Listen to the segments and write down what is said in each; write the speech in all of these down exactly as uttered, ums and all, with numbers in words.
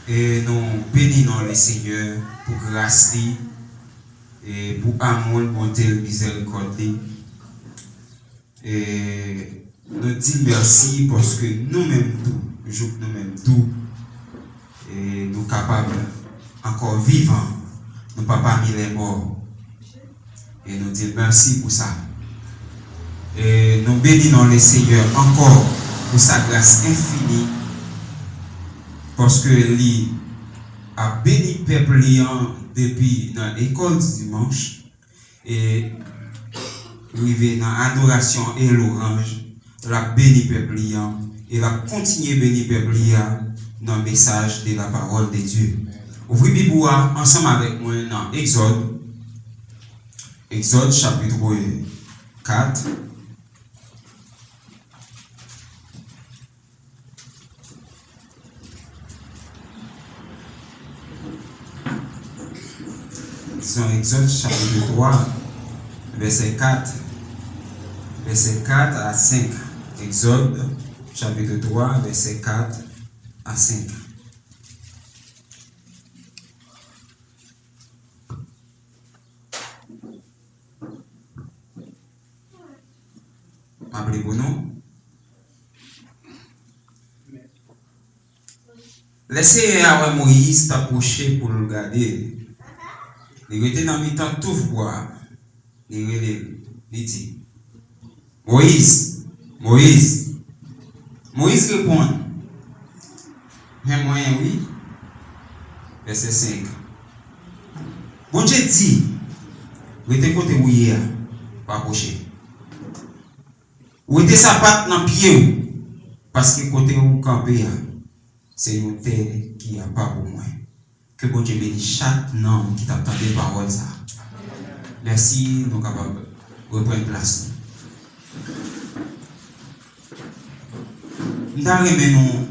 E nou beni non Lesenyè pou gras li, e pou amou l, bonte l, mizèrikòd li. E nou di l mèsi paske nou menm tou, jouk nou menm tou, e nou kapab ankò vivan, nou pa pami lèmò. E nou di l mèsi pou sa. E nou beni non Lesenyè ankò pou sa gras enfini, paske li ap beni pèp li an depi nan lekòl dimanch e rive nan adorasyon e lwanj. L ap beni pèp li an e l ap kontinye beni pèp li a nan mesaj de la parole de Dieu. Ouvri Bib ou a ansanm avèk mwen nan Egzòd, Egzòd chapit kat. Disons Exode chapitre trois, verset quatre. Verset quatre à cinq. Exode chapitre trois, verset quatre à cinq. M ap li pou nou. Lè Seyè a wè Moyiz t ap pwoche pou l gade l, li rete nan mitan touf bwa a, li rele l, li di, "Moyiz, Moyiz." Moyiz reponn, "Men mwen wi." Vèsè senk. Bondye di, "Rete kote w ye a, pa pwoche. Wete sapat nan pye w, paske kote w kanpe a, se yon tè ki apa pou mwen." Ke Bondye beni chak nanm ki t ap tande pawòl sa a. Mèsi, nou kapab reprann plas nou. M ta renmen nou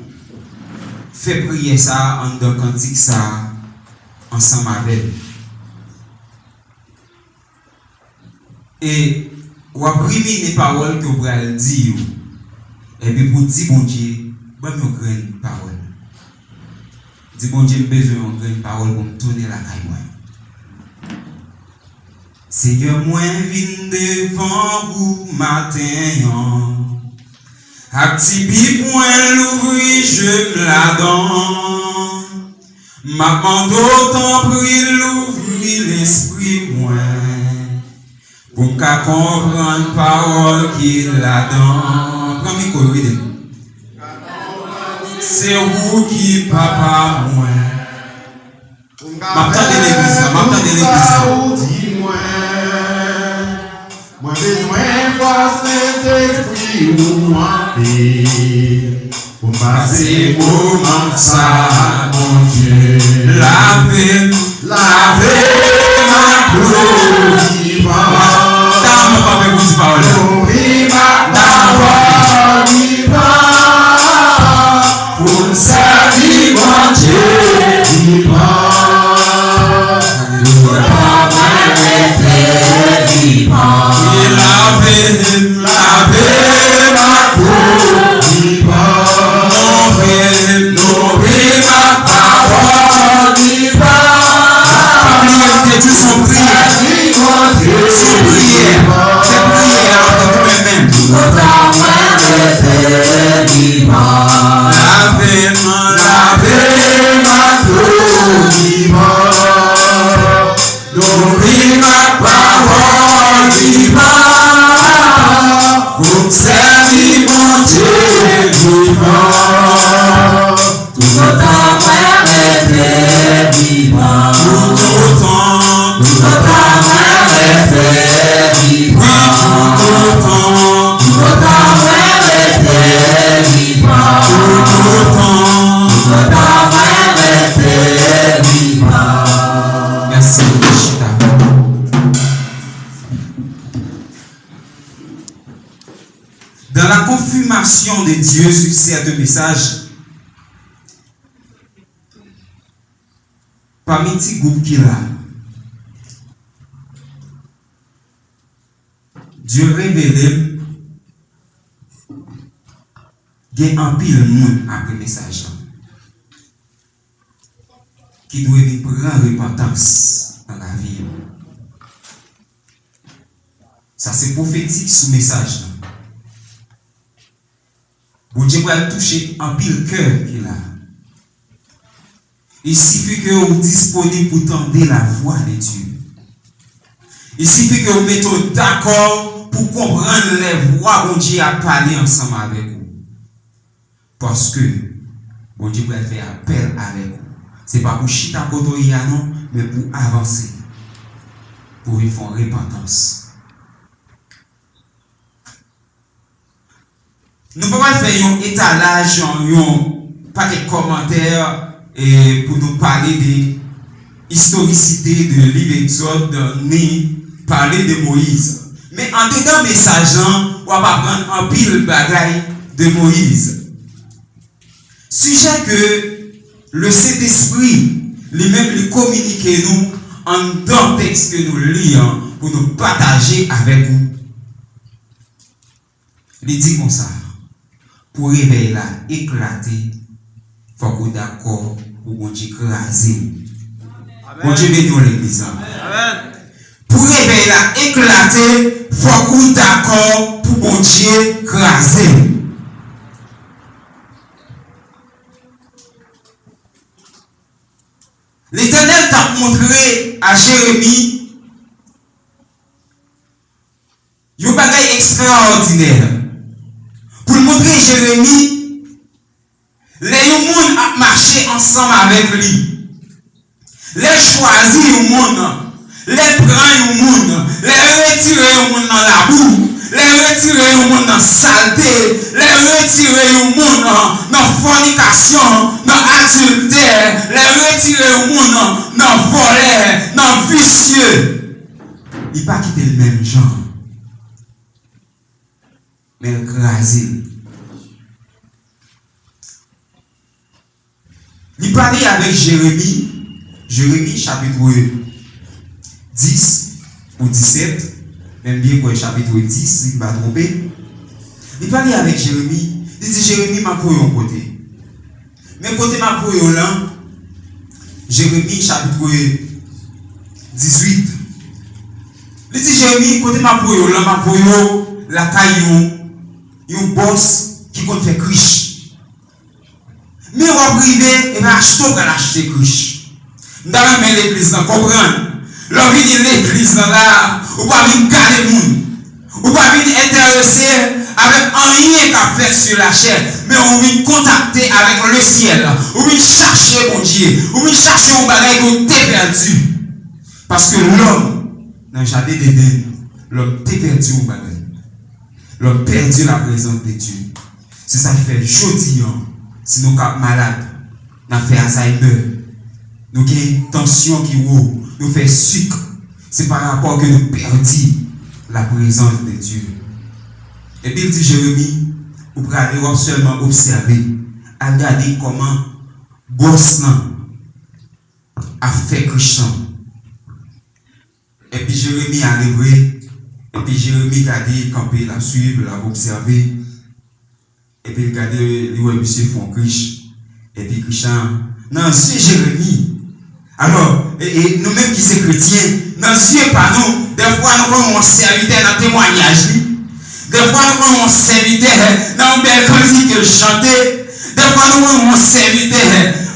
fè priyè sa a anndan kantik sa a ansanm avè m. E w ap rimine pawòl ke w pral di yo. Epi pou di Bondye, "Ban m yon grenn pawòl." Di Bondye, "M bezwen yon grenn pawòl pou m tounen lakay mwen." Senyè, mwen vin devan ou maten an. Ak ti Bib mwen louvri, je m ladan. M ap mande w, tanpri, louvri lespri mwen, pou m ka konprann pawòl ki ladan. Pran mikwo yo, ede m. Se ou ki papa mwen. M ap tande legliz la, m ap tande legliz la. Ou di mwen, mwen bezwen vwa Sentespri ou anpil. Pou m pase moman sa ak Bondye. Lave m, lave m ak dlo vivan. Sa m ap fè pou di pawòl la. Nouri m ak pawòl vivan. Pou m sèvi Bondye vivan. Alelouya. Pou mwen rete vivan. E lave m, lave m ak dlo vivan. Nouri m, nouri m ak pawòl vivan. Pa bliye, m te di se yon priyè. Se yon priyè. Se priyè a, ou menm menm. Lave m, lave m ak dlo vivan. Nouri m ak pawòl vivan. Pou m sèvi Bondye vivan. Toutotan mwen rete vivan. Toutotan. Toutotan mwen rete vivan. Toutotan. Toutotan mwen rete vivan. Toutotan. Toutotan mwen rete vivan. Mèsi, chita. Dans la confirmation de Dieu sur certains messages, pami ti gwoup ki la, Dye revele m gen anpil moun apre mesaj la. ki dwe vin pran repantans nan lavi yo. Sa se pwofetik sou mesaj lan. Bondye pral touche anpil kè ki la. Il suffit que ou disponib pou tande la voix de Dieu. Il suffit que ou mete w dakò pou konprann lè vwa Bondye ap pale ansanm avèk ou. Paske Bondye pral fè apèl avèk ou. Se pa pou chita kote w ye a non, men pou avanse. Pou vin fè yon repantans. Nou pa pral fè yon etalaj, yon, yon pakèt kòmantè, e, pou nou pale de istorisite de liv Egzòd, ni pale de Moyiz. Men andedan mesaj lan, w ap aprann anpil bagay de Moyiz. Sijè ke le Sentespri, li menm, li kominike nou anndan tèks ke nou li an, pou nou pataje avèk ou. Li di konsa, pou revèy la eklate, fòk ou dakò pou Bondye kraze w. Amèn. Bondye beni w, legliz la. Amèn. Pou revèy la eklate, fòk ou dakò pou Bondye kraze w. Letènèl t ap montre a Jeremi yon bagay ekstraòdinè. Pou l montre Jeremi, lè yon moun ap mache ansanm avèk li, lè l chwazi yon moun, lè l pran yon moun, lè l retire yon moun nan labou, lè l retire yon moun nan salte, lè l retire yon moun nan fònikasyon, nan adiltè, lè l retire yon moun nan vòlè, nan visye, li pa kite l menm jan. Men l kraze l. Li pale avèk Jeremi, Jeremi chapit dis ou disèt, men m byen kwè chapit dis, si m pa twonpe. Li pale avèk Jeremi, li di, Jeremi, m ap voye w yon kote. Men kote m ap voye w lan, Jeremi chapit dizuit. Li di Jeremi, kote m ap voye w lan, m ap voye w lakay yon, yon bòs ki konn fè krich. Men w ap rive, e pa achte w pral achte krich. M ta renmen legliz lan konprann. Lè w vini legliz lan la, ou pa vin gade moun. Ou pa vin enterese avèk anyen k ap fèt sou lachè, men ou vin kontakte avèk lesyèl. Ou vin chache Bondye. Ou vin chache yon bagay ke w te pèdi. Paske lòm, nan jaden Edenn, lòm te pèdi yon bagay. Lòm pèdi la prezans de Dye. Se sa k fè jodi an, si nou ka ap malad, n ap fè Alzheimer, nou gen tansyon ki wo, nou fè sik, se pa rapò ke nou pèdi la prezans de Dye. Epi l di Jeremi, ou prale, w ap sèlman obsève, al gade kòman bòs lan ap fè krich lan. Epi Jeremi ale vre. Epi Jeremi gade, kanpe, l ap swiv, l ap obsève. Epi l gade, li wè misye fè yon krich. Epi krich lan, nan zye Jeremi. Alò, e, e, nou menm ki se kretyen, nan zye pa nou, dèfwa nou konn wè yon sèvitè nan temwayaj li. Dèfwa nou konn wè yon sèvitè nan yon bèl kantik ke l chante. Dèfwa nou konn wè yon sèvitè,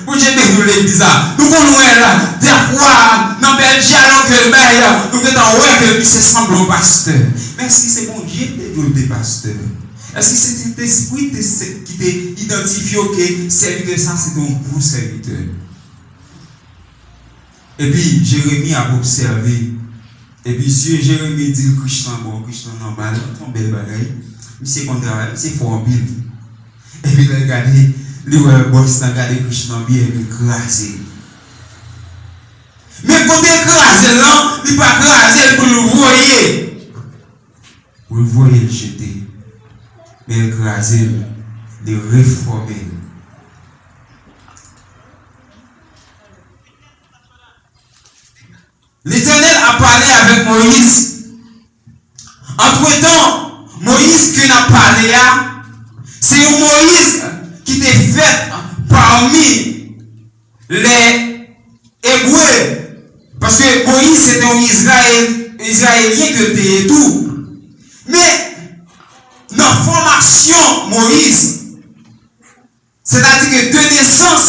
Bondye beni w legliz la. Nou konn wè l dèfwa nan bèl dyalòg ke l bay, nou gentan wè ke misye sanble yon pastè. Men èske se Bondye ki te di w l te pastè? Èske se Sentespri te, ki te idantifye w ke sèvitè sa se te yon bon sèvitè? Epi Jeremi ap obsève. Epi zye Jeremi di l, krich lan bon, krich lan nòmal, se yon bèl bagay. Misye konn travay, misye fò anpil. Epi lè l gade, li wè bòs lan gade krich lan byen, epi l kraze l. Men kote l kraze l lan, li pa kraze l pou l voye. Pou l voye l jete. Men l kraze l, li refòme l. Letènèl ap pale avèk Moyiz. Antretan, Moyiz ke n ap pale a, se yon Moyiz ki te fèt pami lè Izrayelyen ke l te ye tou. Men, nan fòmasyon Moyiz, sètadi ke de nesans,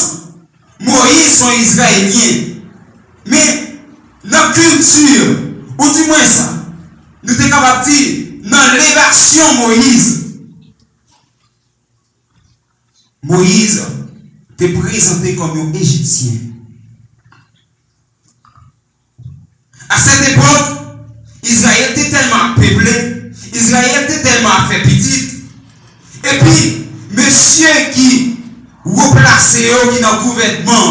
Moyiz se yon Izrayelyen. Men, nan kilti, oudimwens, nou te kapab di, nan levasyon Moyiz, Moyiz te prezante kòm yon Ejipsyen. A sèt epòk, Izrayèl te tèlman ap peple, Izrayèl te tèlman ap fè pitit, epi mesye ki wo plase yo ki nan gouvènman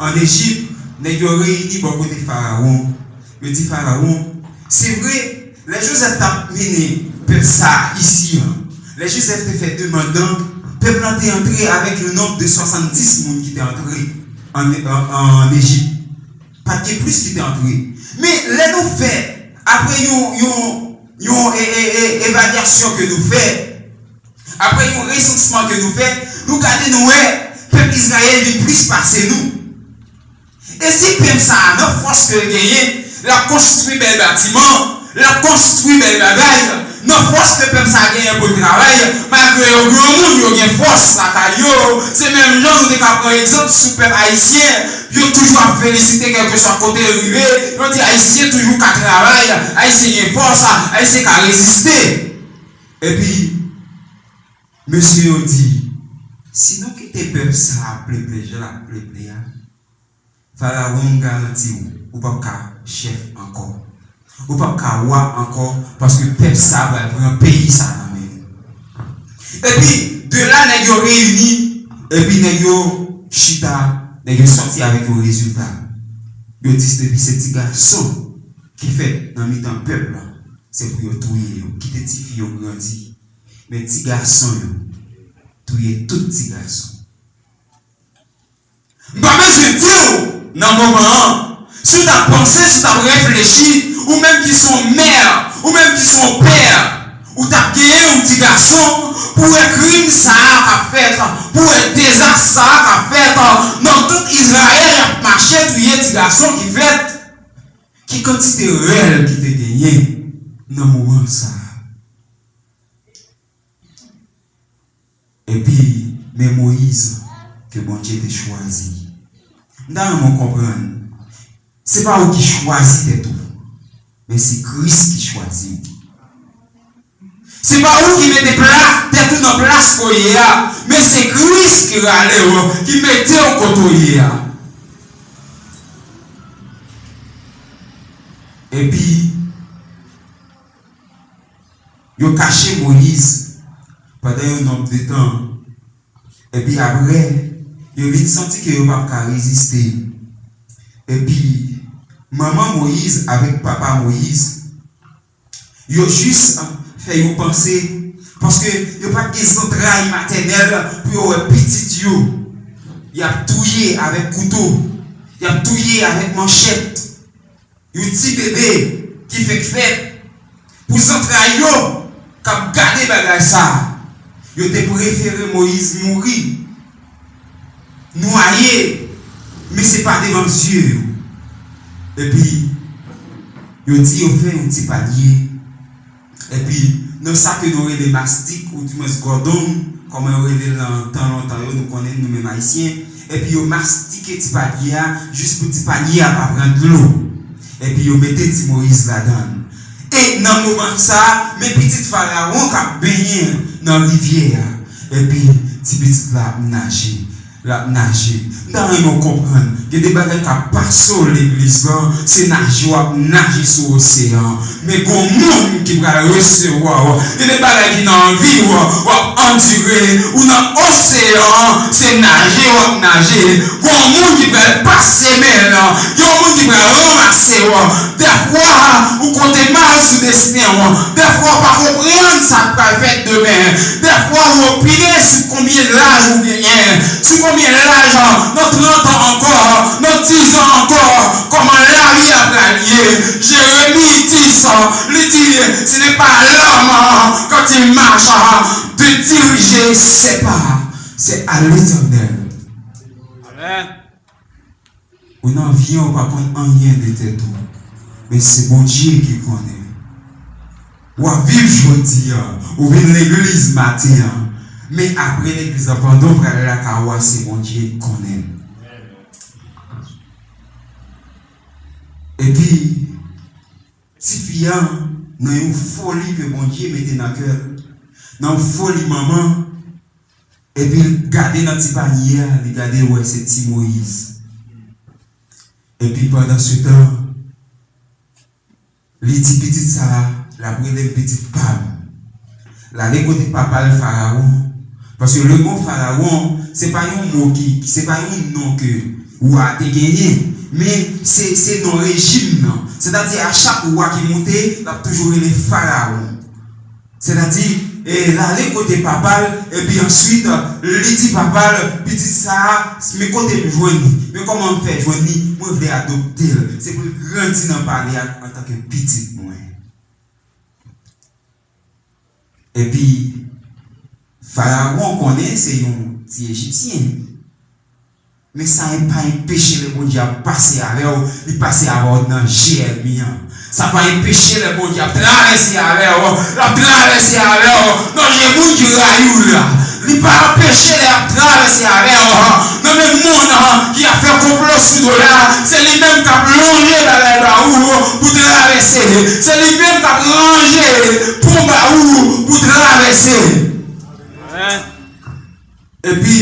an Ejip, nèg yo reyini bò kote Farawon. Yo di Farawon, se vre, lè Jozèf t ap mennen pèp sa a isi an, lè Jozèf te fè demann nan, pèp lan te antre avèk yon nonb de swasanndis moun ki te antre an, an, an Ejip. Pa t gen plis ki te antre. Men lè nou fè, apre yon, yon, yon e, e, e, evalyasyon ke nou fè, apre yon resansman ke nou fè, nou gade nou wè pèp Izrayèl vin plis pase nou. E si pèp sa a, nan fòs ke l genyen, l ap konstwi bèl batiman, l ap konstwi bèl bagay, nan fòs ke pèp sa a genyen pou l travay, malgre yo granmoun, yo gen fòs lakay yo, se menm jan nou te ka pran egzanp sou pèp ayisyen, yo toujou ap felisite kèlkeswa kote yo rive, yo di ayisyen toujou ka travay, ayisyen gen fòs, ayisyen ka reziste. Epi, mesye yo di, si nou kite pèp sa a pleple jan l ap pleple a, Farawon, m garanti w, ou p ap ka chèf ankò. Ou p ap ka wa ankò, paske pèp sa a pral pran peyi sa a nan men nou. Epi, de la, nèg yo reyini, epi nèg yo chita, nèg yo sòti avèk yon rezilta. Yo di, depi se ti gason ki fèt nan mitan pèp la, se pou yo touye yo, kite tifi yo grandi. Men ti gason yo, touye tout ti gason. M pa bezwen di w nan moman an, si w t ap panse, si w t ap reflechi, ou menm ki se yon mè, ou menm ki se yon pè, ou t ap genyen yon ti gason pou wè krim sa a k ap fèt, pou wè dezas sa a k ap fèt nan tout Izrayèl, y ap mache touye ti gason ki fèt, ki kantite rèl ki te genyen nan moman sa a. Epi, men Moyiz ke Bondye te chwazi. M ta renmen w konprann, se pa ou ki chwazi tèt ou, men se Kris ki chwazi w. Se pa ou ki mete pla-, tèt ou nan plas ke w ye a, men se Kris ki rale w, ki mete w kote w ye a. Epi, yo kache Moyiz pandan yon nonb de tan. Epi apre, yo vin santi ke yo p ap ka reziste. Epi, manman Moyiz avèk papa Moyiz, yo jis fè yon panse, paske yo pa t gen zantray matènèl pou yo wè pitit yo. Y ap touye avèk kouto, y ap touye avèk manchèt. Yon ti bebe ki fenk fèt, pou zantray yo k ap gade bagay sa a, yo te prefere Moyiz mouri, nwaye, men se pa devan zye yo. Epi, yo di yo fè yon ti palye. Epi, nan sa ke nou rele mastik, oudimwens gòdong, kòman yo rele l nan tan lontan yo, nou konnen l, nou menm Ayisyen. Epi, yo mastike ti palye a, jis pou ti palye a pa pran dlo. Epi, yo mete ti Moyiz ladan l. E nan moman sa a, men pitit Farawon k ap benyen nan rivyè a. Epi, ti pitit la ap naje. L ap naje. M ta renmen w konprann, gen de bagay k ap pase w legliz lan, se naje w ap naje sou oseyan an. Men gon moun ki pral resevwa w. Gen de bagay ki nan vi w, w ap andire. Ou nan oseyan an, se naje w ap naje. Gon moun ki pral pase men l, gen yon moun ki pral ranmase w. Dèfwa, ou konte mal sou desten w. Dèfwa, ou pa konprann sa k pral fèt demen. Dèfwa, ou opine sou konbyen laj ou genyen, sou konbyen laj, nan trant an ankò, nan diz an ankò, kòman lavi a pral ye. Jeremi dis, li di, ce n'est pas l'homme quand il marche de diriger ses pas, c'est à l'Éternel. Amèn. Ou nan vi an, ou pa konn anyen de tèt ou. Men se Bondye ki konnen. W ap viv jodi a, ou vin legliz maten an, men apre legliz la, pandan w prale lakay ou a, se Bondye ki konnen. Epi, tifi a, nan yon foli ke Bondye mete nan kè l, nan yon foli manman, epi l gade nan ti panye a, li gade, l wè se ti Moyiz. Epi pandansetan, li di, pitit sa a, l ap rele m pitit pa m. L ale kote papa l Farawon. Paske le mo Farawon, se pa yon mo ki, se pa yon non ke wa te genyen, men se, se non rejim nan. Sètadi, a chak wa ki moute, l ap toujou rele Farawon. Sètadi, e, l ale kote papa l, epi answit, li di papa l, pitit sa a, men kote m jwenn li, men kòman m fè jwenn li, mwen vle adopte l. Se pou l grandi nan palè a antanke pitit mwen. Epi, Farawon konnen se yon ti Ejipsyen. Men sa pa enpeche lè Bondye ap pase avè w, li pase avè w nan je ènmi an. Sa pa enpeche lè Bondye ap travèse avè w, l ap travèse avè w nan je moun ki rayi w la. Li pa anpeche lè ap travèse avè w nan men moun ki ap fè konplo sou do la. Se li menm k ap lonje bagay ba ou pou travèse. Se li menm k ap ranje pon ba ou pou travèse. Amèn. Epi,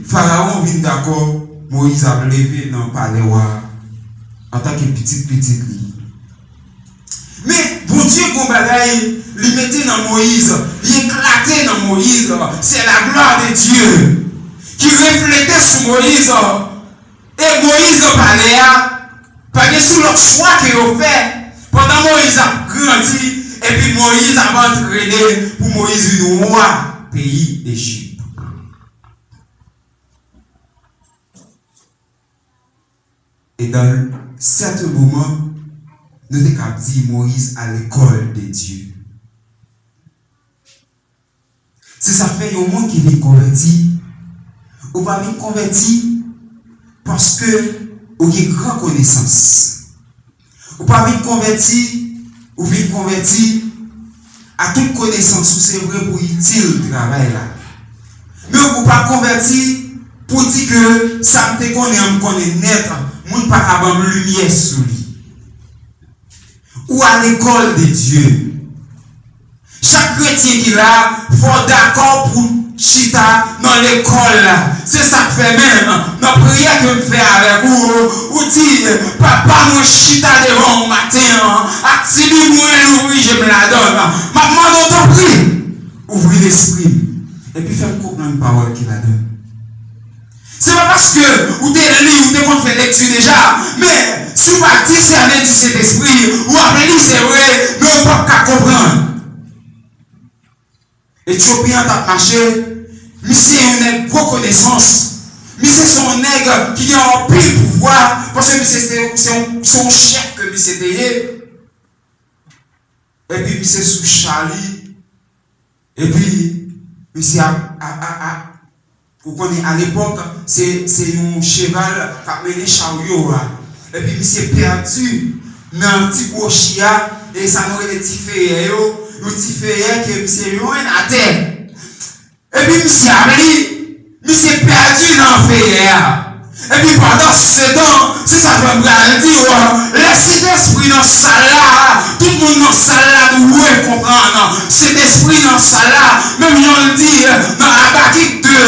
Farawon vin dakò, Moyiz ap leve nan palè wa a antanke pitit pitit li. Men, Bondye gen yon bagay li mete nan Moyiz, li eklate nan Moyiz, c'est la gloire de Dieu ki reflete sou Moyiz. E Moyiz nan palè a, pa gen sou lòt chwa ke yo fè pandan Moyiz ap grandi, epi Moyiz ap antrene pou Moyiz vin wa peyi Ejip. E dans certains moments, nou te kab di Moyiz a lekòl de Dye. Se sa k fè yon moun ki vin konvèti, ou pa vin konvèti paske ou gen gran konesans. Ou pa vin konvèti, ou vin konvèti a tout konesans ou, se vre, pou itil travay la. Men ou pa konvèti pou di ke sa m te konnen an, m konnen nèt, moun pa ka ban m limyè sou li. Ou a lekòl de Dye. Chak kretyen ki la, fò w dakò pou chita nan lekòl la. Se sa k fè menm, nan priyè ke m fè avèk ou, ou di, Papa, mwen chita devan w maten an, ak ti Bib mwen, louvri je m ladan l. M ap mande w, tanpri, ouvri lespri m, epi fè m konprann pawòl ki ladan l. Se pa paske ou te li, ou te konn fè lekti deja, men si w pa disène di Sentespri, w ap li, se vre, men ou p ap ka konprann. Etyopi an t ap mache, misye yon nèg gwo konesans, misye se yon nèg ki gen anpil pouvwa, paske misye se, se yon, se yon chèf ke misye te ye. Epi misye sou cha li. Epi misye ap, ap, ap, ap, ou konnen, alepòk, se, se yon cheval k ap mennen charyo a. Epi misye pèdi nan ti gwochi a, e sa nou rele ti feyè yo, yon ti feyè ke misye jwenn atè. Epi misye ap li, misye pèdi nan feyè a. Epi pandansetan, se sa k fè m pral di w, lè Sentespri nan sal la, tout moun nan sal la dwe konprann. Sentespri nan sal la, menm jan l di nan Abakik de,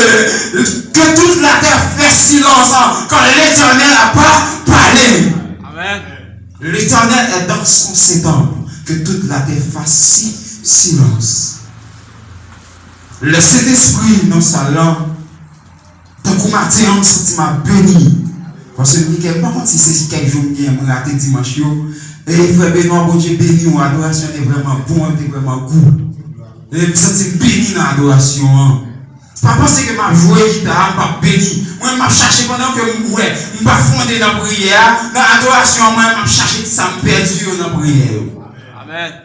que toute la terre fait silence quand l'Éternel a pa-, parlé. Amèn. L'Éternel est dans son temple, que toute la terre fasse si-, silence. Lè Sentespri nan sal la, tankou maten an, m santi m ap beni. Paske m gen kè, m pa konn si se kèk jou m gen, mwen rate dimanch yo. E frè Benoît, Bondye beni w, adorasyon te vrèman bon, te vrèman gou. E m santi m beni nan adorasyon an. Pa panse ke m ap jwe gita a, m p ap beni. Mwen, m ap chache pandan ke m wè, m pa fonde nan priyè a, nan adorasyon an, mwen, m ap chache ti sa m pèdi yo nan priyè yo. Amèn.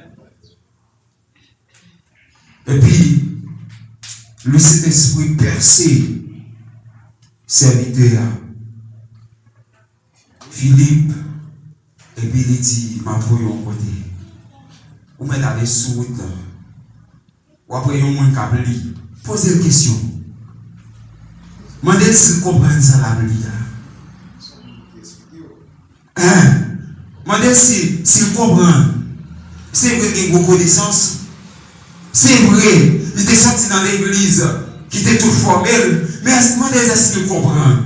Epi, Lesentespri pèse sèvitè a, Filip, Epi li di, "M ap voye w yon kote. Ou mèt ale sou wout lan. W ap wè yon moun k ap li. Poze l kesyon. Mande l si l konprann sa l ap li a." Hein? Mande l si, si l konprann. Se vre, l gen gwo konesans. Se vre, li te soti nan legliz ki te tou fòme l, men mande l èske l konprann.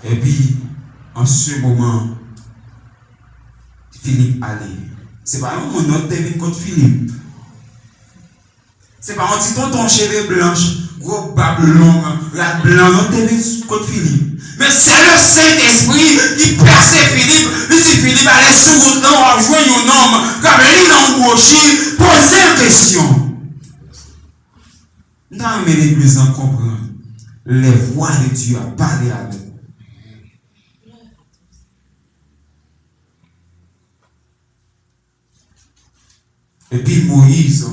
Epi, an se moman, Filip ale. Se pa yon moun non te vin kot Filip. Se pa yon ti tonton cheve blanch, gwo bab long, rad blan non te vin kot Filip. Men se le Sentespri ki pèse Filip, li di Filip, "Ale sou wout lan, w ap jwenn yon nonm k ap li nan yon bwochi, poze l kesyon." M ta renmen legliz lan konprann, lè vwa de Dye ap pale avèk ou. Epi Moyiz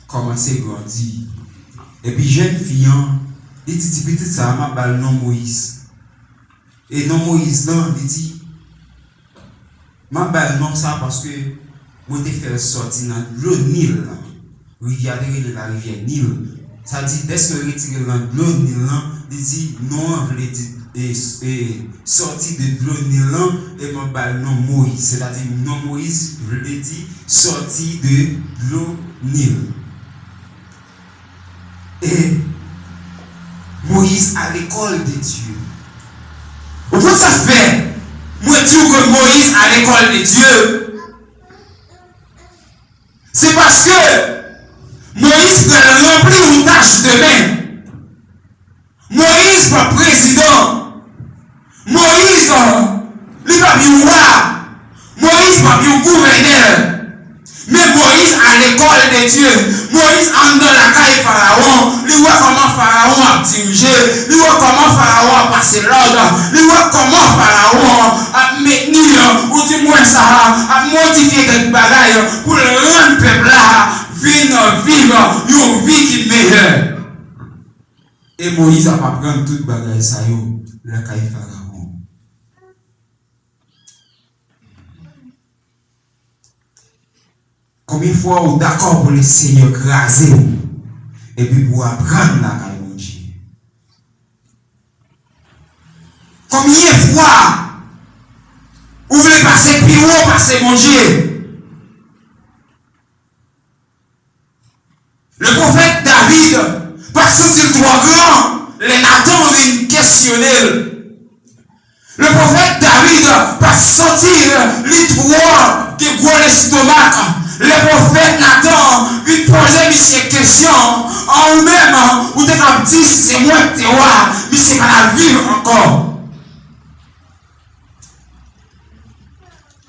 kòmanse grandi. Epi jèn fi an, li di, "Ti pitit sa a, m ap ba l non Moyiz." E non Moyiz lan, li di, "M ap ba l non sa a paske mwen te fè l sòti nan dlo Nil lan." Rivyè a te rele larivyè Nil. Sa di, dèske yo retire l nan dlo Nil lan, li di, non an vle di, e, e, sòti de dlo Nil lan, e m ap ba l non Moyiz. Sètadi, non Moyiz vle di sòti de dlo Nil. E Moyiz a lekòl de Dye. Ou konn sa k fè mwen di w ke Moyiz a lekòl de Dye? Se paske Moyiz pral ranpli yon tach demen. Moyiz p ap prezidan. Moyiz, li p ap yon wa. Moyiz p ap yon gouvènè. Men Moyiz a lekòl de Dye. Moyiz anndan lakay Farawon. Li wè kòman Farawon ap dirije. Li wè kòman Farawon ap pase lòd. Li wè kòman Farawon ap mentni, ou di mwen sa, ap modifye kèk bagay pou l rann pèp la vin viv yon vi ki meyè. E Moyiz ap aprann tout bagay sa yo lakay Farawon. Konbyen fwa ou dakò pou Lesenyè kraze w epi pou w aprann lakay Bondye? Konbyen fwa ou vle pase pi wo pase Bondye? Le pwofèt David pa t santi l twò gran lè Natan vin kesyone l. Le pwofèt David pa t santi li twò gen gwo lestomak. Le pwofèt Natan vin poze misye kesyon, an ou menm, ou te kab di si se mwen k te wa, misye pa t ap viv ankò.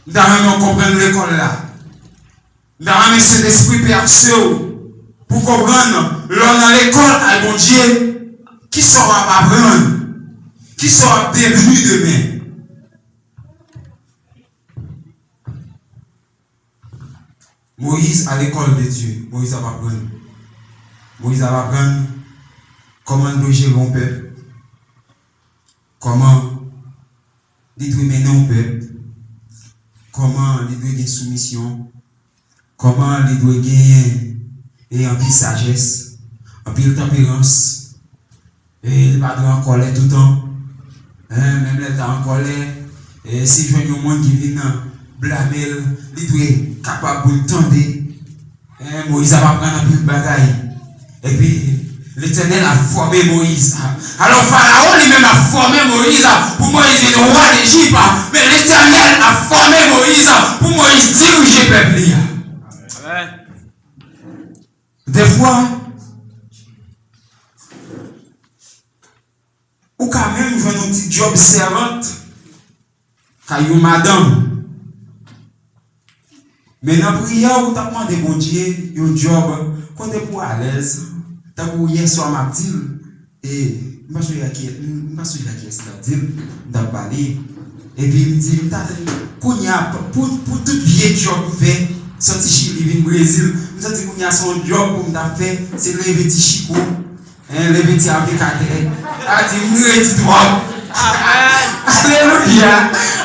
M ta renmen w konprann lekòl la. M ta renmen Sentespri pèse w pou konprann lè w nan lekòl ak Bondye, kisa w ap aprann, kisa w ap devni demen. Moyiz a lekòl de Dye. Moyiz ap aprann. Moyiz ap aprann kòman l dwe jere yon pèp, kòman li dwe mennen yon pèp, kòman li dwe gen soumisyon, kòman li dwe genyen e anpil sajès, anpil tanperans, e li pa dwe an kòlè toutan. Hein, menm lè l ta an kòlè, e si l jwenn yon moun ki vin blame l, li dwe kapab pou l tande. Hein, Moyiz ap aprann anpil bagay. Epi, Letènèl ap fòme Moyiz. Alò, Farawon li menm ap fòme Moyiz pou Moyiz vin wa Lejip. Men Letènèl ap fòme Moyiz pou Moyiz dirije pèp li a. Amèn. Dèfwa, ou ka menm jwenn yon ti djòb sèvant kay yon madanm. Men nan priyè w, ou t ap mande Bondye yon djòb kote pou w alèz, tankou yèswa m ap di l, e m pa sonje a kiyès, m pa sonje a kiyès m t ap di l, m t ap pale, epi m di, m ta, kounye a, pou, pou tout vye djòb m fè, soti Chili vin Brezil, m santi kounye a se yon djòb pou m t ap fè, se leve ti chiko, Hein, leve ti aplikatè. A di, m redi twòp. Amèn. Alelouya.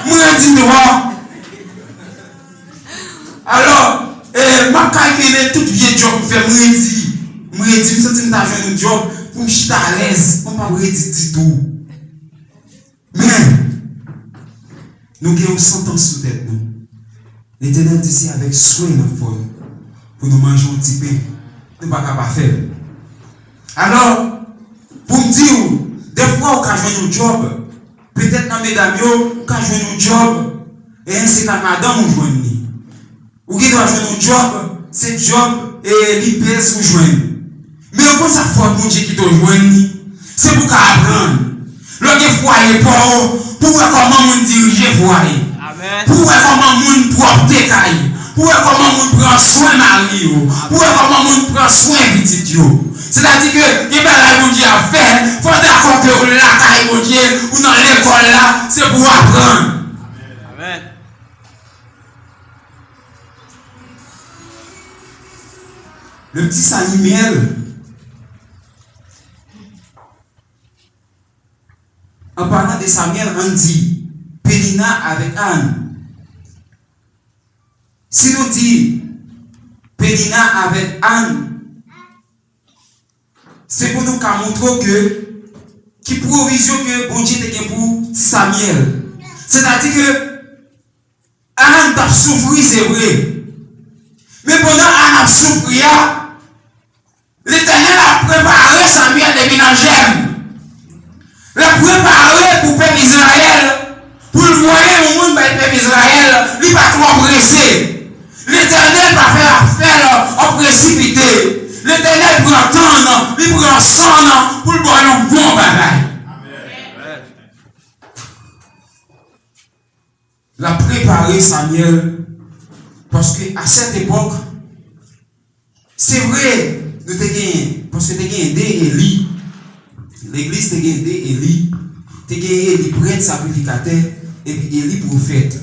M redi twòp. Alò, e, m ap kalkile tout vye djòb m fè, m redi. M redi, m santi m ta jwenn yon djòb pou m chita alèz, pou m p ap redi ditou. Men, nou gen yon santans sou tèt nou. Letènèl di se avèk swen n ap fè l pou nou manje yon ti pen. Nou pa ka pa fè l. Alò, pou m di w, dèfwa ou ka jwenn yon djòb, petèt nan medam yo, ou ka jwenn yon djòb, e se pa madanm ou jwenn li. Ou gen dwa jwenn yon djòb, se djòb e lipez ou jwenn. Men ou konn sa fòt Bondye kite w jwenn li. Se pou w ka aprann. Lè w gen fwaye pa w, pou w wè kòman moun dirije fwaye. Amèn. Pou w wè kòman moun pwòpte kay. Pou w wè kòman moun pran swen mari yo. Pou w wè kòman moun pran swen pitit yo. Sètadi ke gen bagay Bondye ap fè, fò w dakò ke w lakay Bondye, ou nan lekòl la, se pou w aprann. Amèn. Le petit Samuel, en parlant de Samuel, ann di Penina avèk Ann. Si nou di Penina avèk Ann, se pou nou ka montre w ke ki pwovizyon ke Bondye te gen pou ti Samyèl. Sètadi ke Ann t ap soufri, se vre. Men pandan Ann ap soufri a, Letènèl ap prepare Samyèl depi nan jèm. L ap prepare pou pèp Izrayèl, pou l voye yon moun bay pèp Izrayèl, li pa twò prese. Letènèl pa fè afè l an presipite. Letènèl pran tan l, li pran san l pou l ba w yon bon bagay. L ap prepare Samyèl, paske a sèt epòk, se vre, nou te gen, paske te gen de Eli. Legliz te gen de Eli. Te gen Eli prèt sakrifikatè, epi Eli pwofèt.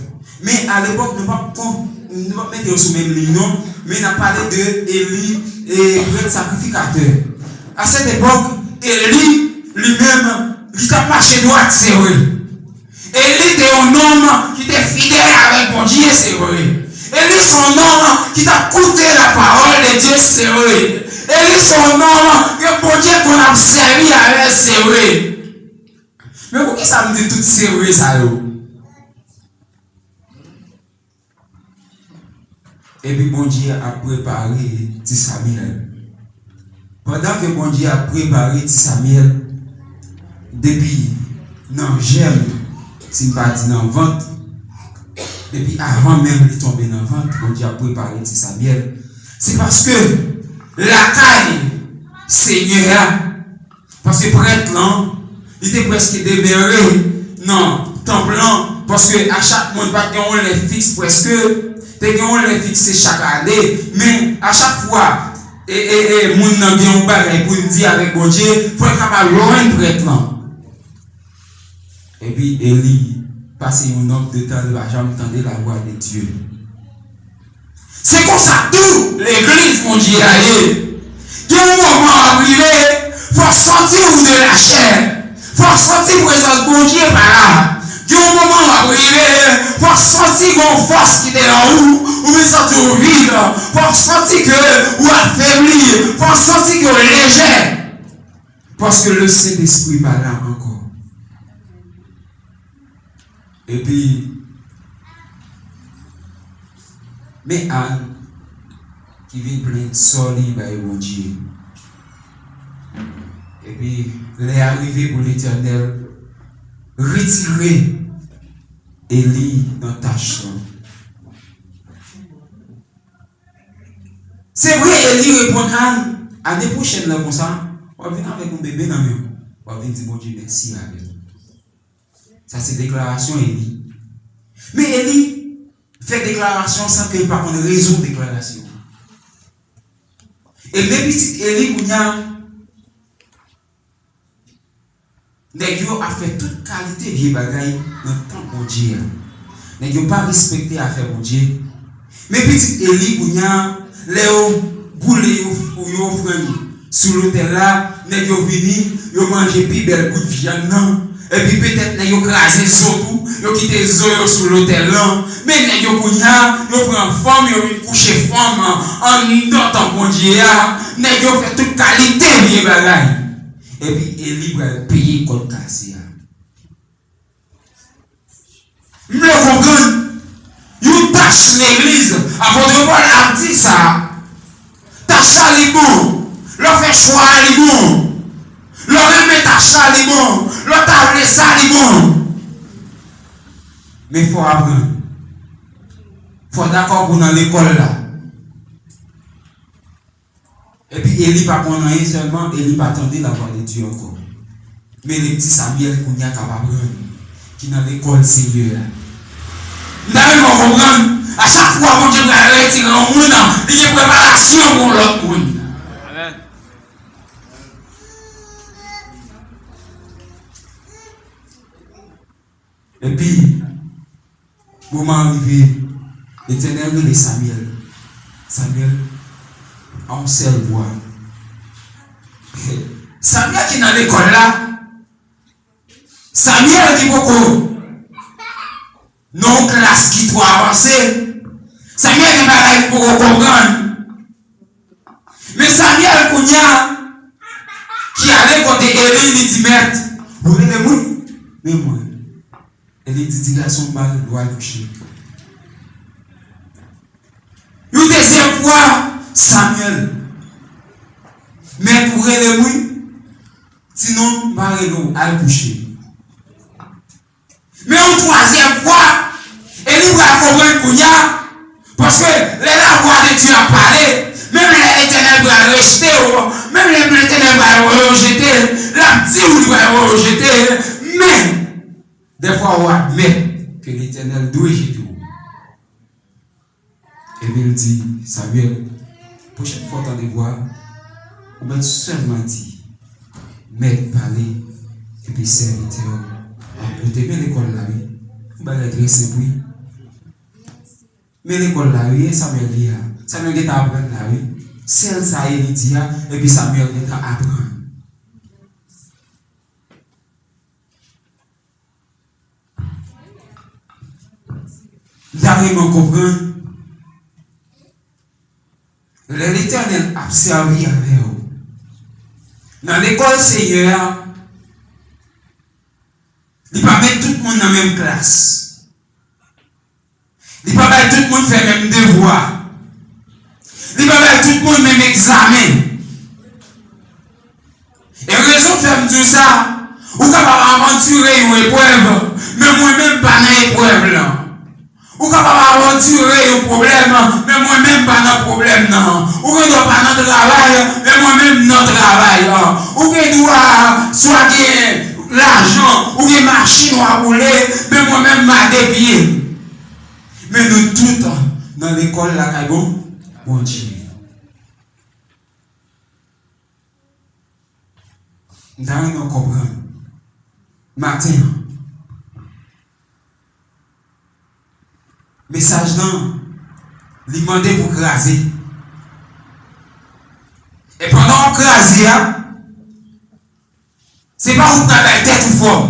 Men a lepòk, nou p ap kon-, nou p ap mete yo sou menm liy non, men n ap pale de Eli e prèt sakrifikatè. A sèt epòk, Eli, li menm, li t ap mache dwat, se vre. Eli te yon nonm ki te fidèl avèk Bondye, se vre. Eli se yon nonm ki t ap koute la parole de Dieu, se vre. Eli se yon nonm ke Bondye konn ap sèvi avè l, se vre. Men poukisa m di tout se vre sa yo? Epi Bondye ap prepare ti Samyèl. Pandan ke Bondye ap prepare ti Samyèl, depi nan jèm, si m pa di nan vant, depi avan menm li tonbe nan vant, Bondye ap prepare ti Samyèl. Se paske lakay Senyè a, paske prèt lan, li te prèske demere nan tanp lan, paske a chak moun pa t gen yon lè fiks prèske, te gen yon lè fikse chak ane, men a chak fwa, e, e, e, moun nan gen yon bagay pou l di avèk Bondye, fò l kapab jwenn prèt lan. Epi Eli pase yon nonb de tan li pa janm tande lavwa de Dye. Se konsa tou legliz Bondye a ye. Gen yon moman w ap rive, fò w santi ou de lachè. Fò w santi prezans Bondye pa la. Gen yon moman w ap rive, fò w santi gon fòs ki te nan ou, ou vin santi w vid. Fò w santi ke ou afebli. Fò w santi ke w lejè. Paske le Sentespri pa la ankò. Epi, men Ann ki vin plenn sò li bay Bondye. Epi, lè a rive pou Letènèl retire Eli nan tach lan. Se vre, Eli reponn Ann, ane pwochèn nan konsa, w ap vin avèk yon bebe nan men w. W ap vin di Bondye mèsi avè l. Sa se deklarasyon Eli. Men Eli fè deklarasyon san ke l pa konn rezon deklarasyon. E men pitit Eli kounye a, nèg yo ap fè tout kalite vye bagay nan tanp Bondye a. Nèg yo pa respekte afè Bondye. Men pitit Eli kounye a, lè yo boule yo, yo ofrann sou lotèl la, nèg yo vini, yo manje pi bèl bout vyann nan, Epi petèt nèg yo kraze zo tou, yo kite zo yo sou lotèl lan. Men nèg yo kounye a, yo pran fanm, yo vin kouche fanm anndan tanp Bondye a. Nèg yo fè tout kalite vye bagay. Epi Eli pral peye kòb kase a. M vle w konprann, yon tach legliz, apot Pòl ap di sa, tach la li bon, lè w fè chwa a li bon, lè w renmen tach la li bon, lè w ta vle sa li bon. Men fò w aprann, fò w dakò pou w nan lekòl la. Epi Eli pa konn anyen sèlman, Eli pa tande lavwa de Dye ankò. Men li di Samyèl kounye a k ap aprann, ki nan lekòl Senyè a. M ta renmen w konprann, a chak fwa Bondye pral retire yon moun, li gen preparasyon pou yon lòt moun. Amèn. Epi, moman an rive, Letènèl rele Samyèl. Samyèl, a yon sèl vwa. Samyèl ki nan lekòl la, Samyèl ki poko nan yon klas ki twò avanse, Samyèl gen bagay li poko konprann. Men Samyèl kounye a, ki ale kote Eli, li di, Mèt, ou rele m wi, men mwen. Eli di, Ti gason, m pa rele w, al kouche. Yon dezyèm fwa, Samyèl, Mèt, ou rele m wi, ti nonm, m pa rele w, al kouche. Men yon twazyèm fwa, Eli pral konprann kounye a, paske lè lavwa de Dye ap pale, menm lè Letènèl pral rejte w, menm lè Letènèl pral rejete, l ap di w li pral rejete, men dèfwa ou admèt ke Letènèl dwe jete w. Epi l di, Samyèl, pwochèn fwa w tande vwa a, ou mèt sèlman di, Mèt pale, epi sèvitè w ap koute. Men lekòl la, wi. Yon bagay trè senp, wi. Men lekòl la, wi, e Samyèl li a. Samyèl gentan aprann la, wi. Sèl sa Eli di a, epi Samyèl gentan aprann. M ta renmen w konprann, lè Letènèl ap sèvi avè w nan lekòl Senyè a, li pa met tout moun nan menm klas. Li pa bay tout moun fè menm devwa. Li pa bay tout moun menm egzamen. E rezon k fè m di w sa, ou kapab avandire yon eprèv, men mwen menm m pa nan eprèv lan. Ou kapab avandire yon pwoblèm, men mwen menm m pa nan pwoblèm nan. Ou gen dwa pa nan travay, men mwen menm m nan travay lan. Ou gen dwa swa gen lajan, ou gen machin w ap woule, men mwen menm m a de pye. Men nou tout nan lekòl lakay Bon, Bondye. M ta renmen w konprann. Maten an, mesaj lan, li mande pou kraze. E pandan w ap kraze a, se pa ou k pral bay tèt ou fòm.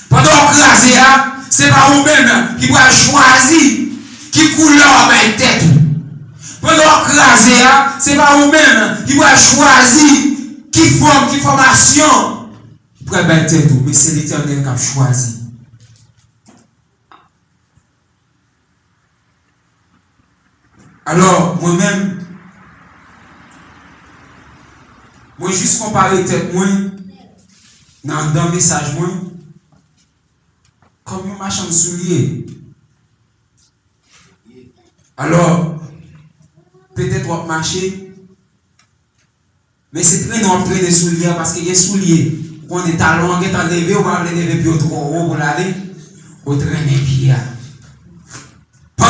Pandan w ap kraze a, se pa ou menm ki pral chwazi ki koulè w ap bay tèt ou. Pandan w ap kraze a, se pa ou menm ki pral chwazi ki fòm, ki fòmasyon ou pral bay tèt ou. Men se Letènèl k ap chwazi. Alò, mwen menm, mwen jis konpare tèt mwen nan anndan mesaj mwen kòm yon machann soulye. Alò, petèt w ap mache, men se trennen w ap trennen soulye a, paske gen soulye, ou konnen talon an gentan leve, ou pa vle leve pye w twò wo pou l ale, ou trennen pye a.